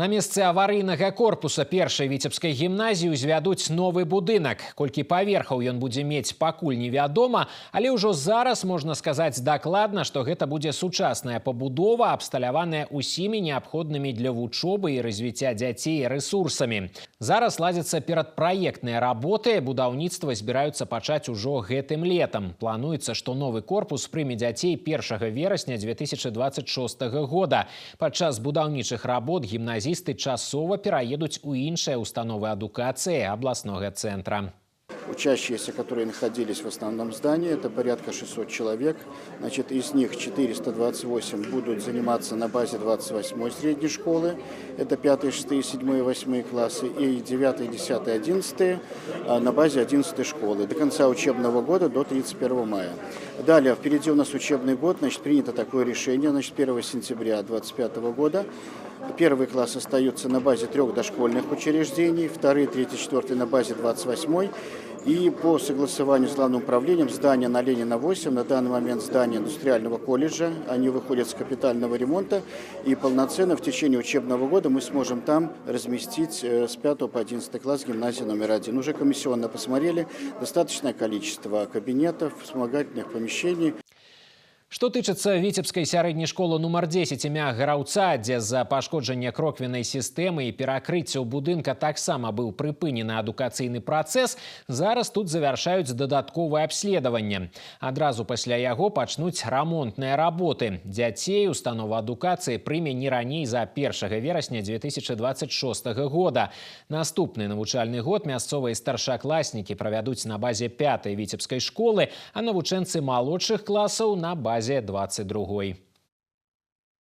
На месцы аварыйнага корпуса першай віцебскай гімназіі ўзвядуць новы будынак. Колькі паверхаў ён будзе мець, пакуль невядома, але ўжо зараз можна сказаць дакладна, што гэта будзе сучасная пабудова, абсталяваная ўсімі неабходнымі для вучобы і развіцця дзяцей рэсурсамі. Зараз ладзяцца перадпраектныя работы, будаўніцтва збіраюцца пачаць ужо гэтым летам. Плануецца, што новы корпус прыме дзяцей 1 верасня 2026 года. Падчас будаўнічых работ гімназісты часова пераедуць у іншыя установы адукацыі абласнога цэнтра. Учащиеся, которые находились в основном здании, это порядка 600 человек. Значит, из них 428 будут заниматься на базе 28-й средней школы. Это 5, 6, 7, 8 классы. И 9, 10, 11 на базе 11 школы до конца учебного года, до 31 мая. Далее, впереди у нас учебный год. Значит, принято такое решение. Значит, 1 сентября 2025 года первый класс остаются на базе трех дошкольных учреждений, вторые, третий, четвертый на базе 28-й. И по согласованию с главным управлением здание на Ленина 8, на данный момент здание индустриального колледжа, они выходят с капитального ремонта, и полноценно в течение учебного года мы сможем там разместить с 5 по 11 класс гимназии номер 1. Уже комиссионно посмотрели, достаточное количество кабинетов, вспомогательных помещений. Што тычыцца віцебскай сярэдняй школы нумар 10 імя Граўца, дзе з-за пашкоджання кроквеннай сістэмы і перакрыццяў будынка таксама быў прыпынены адукацыйны працэс, зараз тут завяршаюць дадатковае абследаванне. Адразу пасля яго пачнуць рамонтныя работы. Дзяцей установа адукацыі прыме не раней за 1 верасня 2026 года. Наступны навучальны год мясцовыя старшакласнікі правядуць на базе пятай віцебскай школы, а навучэнцы малодшых класаў на базе 22.